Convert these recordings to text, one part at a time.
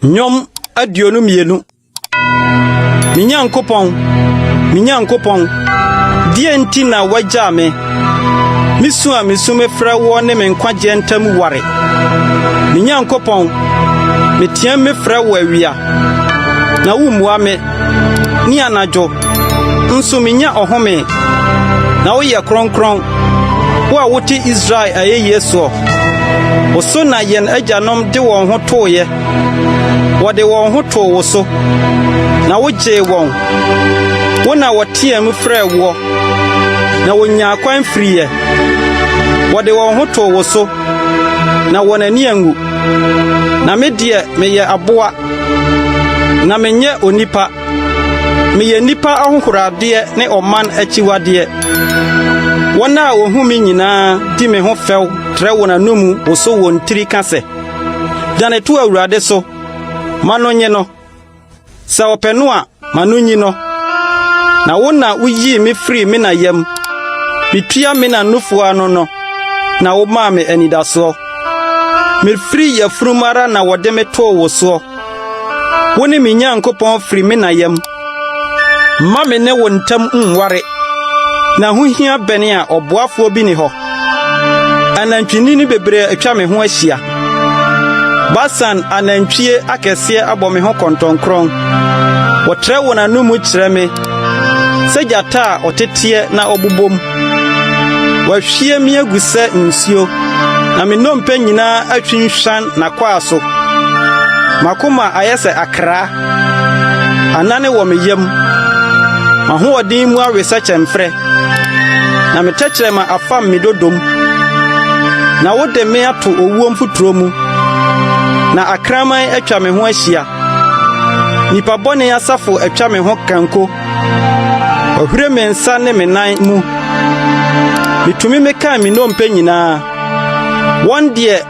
Nnwom 22. Me Nyankopɔn, me Nyankopɔn, deɛn nti na woagyaa me? Me su a misu mefrɛ woɔ ne me nkwagyeɛ ntam ware. Me Nyankopɔn, meteɛm mefrɛ wo awia, na wummua me, ne anadwo nso minnya ɔhome. Na woyɛ kronkron, wo a wote Israel ayeyie soɔ. Wo so na yɛn agyanom de wɔn ho toeɛ. Wɔde wɔn ho too wo so, na wogyee wɔn. Wo na wɔteɛɛ mu frɛɛ woɔ, na wonyaa kwan firiiɛ. Wɔde wɔn ho too wo so, na wɔn ani anwu. Na me deɛ meyɛ aboa, na menyɛ onipa. Meyɛ nnipa ahohoradeɛ ne ɔman akyiwadeɛ. Wɔn a wɔhu me nyinaa di me ho fɛw trɛ wɔn anomu woso wɔn tiri ka sɛ, Dane to Awurade so, ma no nye no. Sɛ ɔpɛ no a, ma no nyi no. Na wo na wuyii me firii me na yam. Mitua me na nufu ano no, na womaa me anidasoɔ. Mefiri yafunum ara na wɔde me too wo soɔ. Wo ne me Nyankopɔn firi me na yam. Mma me ne wo ntam nware, na ho hia bɛn a ɔboafoɔ bi nni hɔ. Anantwinini bebree atwa me ho ahyia. Basan anantwie akɛseɛ abɔ me ho kɔntɔnkrɔn. Wɔtrɛ wɔn anomu kyerɛ me sɛ gyata a ɔteteɛ na ɔbobom. Wɔahwie me agu sɛ nsuo, na me nnompe nyinaa atwintwan n'akwaa so. M'akoma ayɛ sɛ akraa, anane wɔ me yam. M'ahoɔden mu awe sɛ kyɛmferɛ, na me tɛkyerɛma afam me dodom. Na wode me ato owuo mfuturo mu, na akraman atwa me ho ahyia. Nnipa bɔne asafo atwa me ho kanko, wɔahwire me nsa ne me nan mu. Mitumi mekan me nnompe nyinaa. Wɔn deɛ,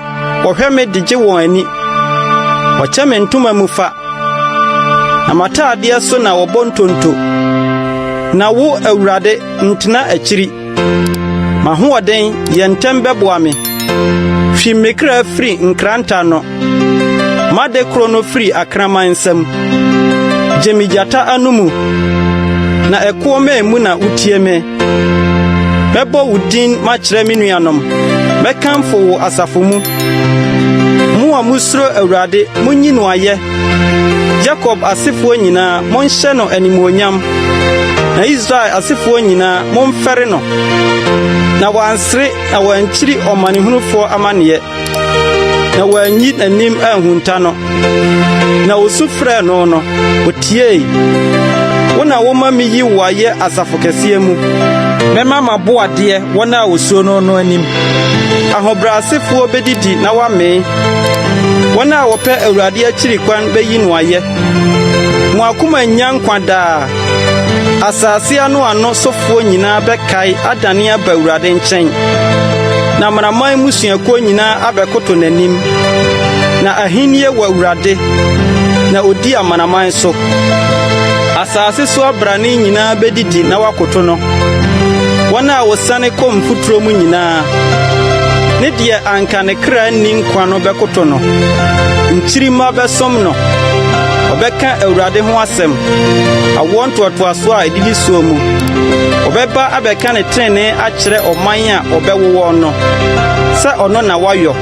wɔhwɛ me de gye wɔn ani. Wɔkyɛ me ntoma mu fa, na m'ataadeɛ so na wɔbɔ ntonto. Na wo, Awurade, ntena akyiri. M'ahoɔden, yɛ ntɛm bɛboa me. Hwim me kra firi nkrantɛ ano, m'ade koro no firi akraman nsam. Gye me gyata anomu, na ɛkoɔ mmɛn mu na wutie me. Mɛbɔ wo din makyerɛ me nuanom, mɛkamfo wo asafo mu. Mo a musuro Awurade, munyi no ayɛ! Yakob asefoɔ nyinaa, monhyɛ no animuonyam, na Israel asefoɔ nyinaa, momfɛre no. Na wansere na wankyiri ɔmanehunufoɔ amanneɛ, na wanyi n'anim anhunta no. Na osu frɛɛ no no, otiei. Wo na woma miyi wo ayɛ asafo kɛseɛ mu. Mɛma m'aboadeɛ wɔn a wosuro no no anim. Ahobrɛasefoɔ bedidi na wɔamee. Wɔn a wɔpɛ Awurade akyiri kwan beyi no ayɛ. Mo akoma nnya nkwa daa. Asase ano ano sofoɔ nyinaa bɛkae adane aba Awurade nkyɛn, na amanaman mmusuakuo nyinaa abɛkoto n'anim. Na ahenni wɔ Awurade, na odi amanaman so. Asase so abrane nyinaa bedidi na wɔakoto no, wɔn a wɔsiane kɔ mfuturo mu nyinaa, ne deɛ anka ne kra nni nkwa no bɛkoto no. Nkyirimma bɛsom no. Wɔbɛka Awurade ho asɛm, awoɔ ntoatoasoɔ a edidi soɔ mu. Wɔbɛba abɛka ne trenee akyerɛ ɔman a wɔbɛwo wɔn no, sɛ ɔno na wayɔ.